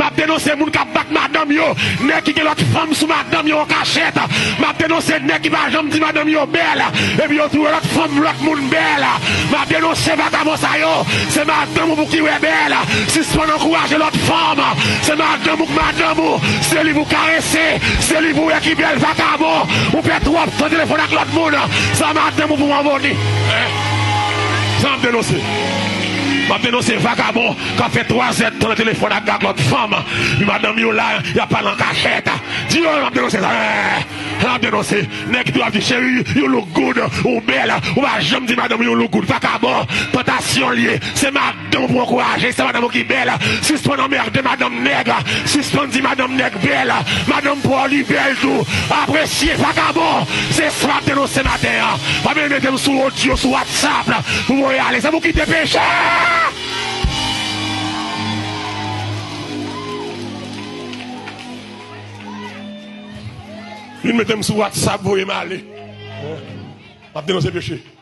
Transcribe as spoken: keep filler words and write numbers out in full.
M ap denonse moun k ap bat madanm yo, nèg ki gen lòt fanm sou madanm yo an kachèt. M ap denonse nèg ki pa janm di madanm yo bèl, epi yo tou wè lòt fanm lòt moun bèl. M ap denonse vakabon sa yo. Se madanm ou pou ki wè bèl. Sispann ankouraje lòt fanm. Se madanm ou k madanm ou. Se li pou karese. Se li pou wè ki bèl vakabon. Ou pè twòp tan telefòn ak lòt moun. Sa madanm ou pou anboni. Sa m ap denonse. M ap denonse vakabon k ap fè twa zèdtan nan telefòn ak, ak lòt fanm. Epi madanm yo la, y ap pale an kachèt. Di yo, m ap denonse sa. M ap denonse. Nèg ki tou ap di, "Cheri, you look good, ou bèl." Ou pa janm di madanm ou, "You look good." Vakabon, tantasyon l ye. Se madanm ou pou ankouraje, se madanm ou ki bèl. Sispann anmède madanm nèg. Sispann di madanm nèg bèl. Madanm pa w li bèl tou. Apresye vakabon. Se sa m ap denonse maten an. Pa vin mete m sou odyo, sou WhatsApp pou voye ale. Se pou kite peche. Vin mete m sou WhatsApp, voye m ale. M ap denonse peche.